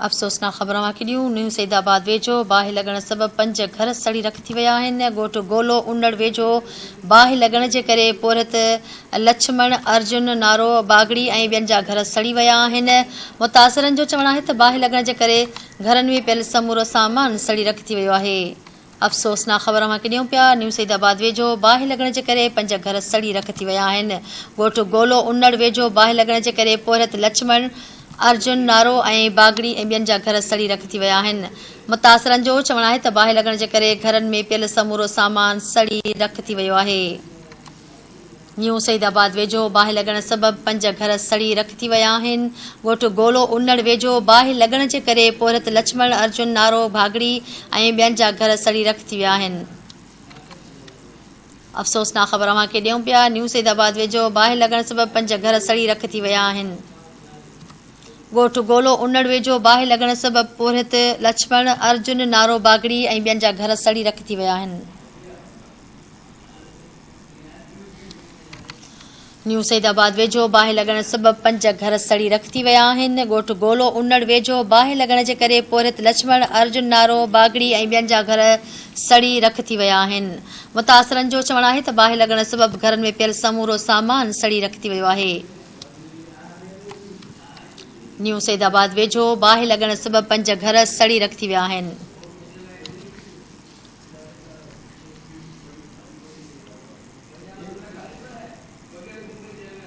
افسوسناڪ خبر اوهان کي ڏيون، نيو سيد آباد ويجهو باهه لڳڻ سبب پنج گهر سڙي رک ٿي ويا آهن، ڳوٺ گولو انڙ ويجهو باهه لڳڻ جي ڪري پورهيت لڇمڻ، ارجن، نارو، باگڙي ۽ ٻين جا گهر سڙي ويا آهن، متاثرن جو چوڻ آهي ته باهه لڳڻ جي ڪري گهرن ۾ پيل سمورو سامان سڙي رک ٿي ويو آهي. افسوسناڪ خبر اوهان کي ڏيون پيا، نيو سيد آباد ويجهو باهه لڳڻ جي ڪري پنج گهر سڙي رک ٿي ويا آهن، ڳوٺ گولو انڙ ويجهو باهه لڳڻ جي ڪري پورهيت لڇمڻ، ارجن، نارو ۽ باگڙي ۽ ٻين جا گهر سڙي رک ٿي ويا آهن. متاثرن جو چوڻ آهي ته باهه لڳڻ جي ڪري گهرن ۾ پيل سمورو سامان سڙي رک ٿي ويو آهي. نيو سعيد آباد ويجهو باهه لڳڻ سبب پنج گهر سڙي رک ٿي ويا آهن، ڳوٺ گولو انڙ ويجهو باهه لڳڻ جي ڪري پورهيت لڇمڻ، ارجن، نارو، ڀاڳڙي ۽ ٻين جا گهر سڙي رک ٿي ويا آهن. افسوسناڪ خبر اوهان کي ڏيون پيا، نيو سعيد آباد ويجهو باهه لڳڻ سبب پنج گهر سڙي رک ٿي ويا آهن. ڳوٺ گولو انڙ ويجهو باهه لڳڻ سبب پورهيت لڇمڻ، ارجن، نارو، باگڙي ۽ ٻين جا گهر سڙي رک ٿي ويا آهن. نيو سيد آباد ويجهو باهه لڳڻ سبب پنج گهر سڙي رک ٿي ويا آهن، ڳوٺ گولو انڙ ويجهو باهه لڳڻ جي ڪري پورهيت لڇمڻ، ارجن نارو، باگڙي ۽ ٻين جا گهر سڙي رک ٿي ويا آهن. متاثرن جو چوڻ آهي ته باهه لڳڻ سبب گهرن ۾ پيل سمورو سامان سڙي رک ٿي ويو آهي. نيو سيد آباد ويجهو باهه لڳڻ سبب پنج گهر سڙي رک ٿي ويا آهن.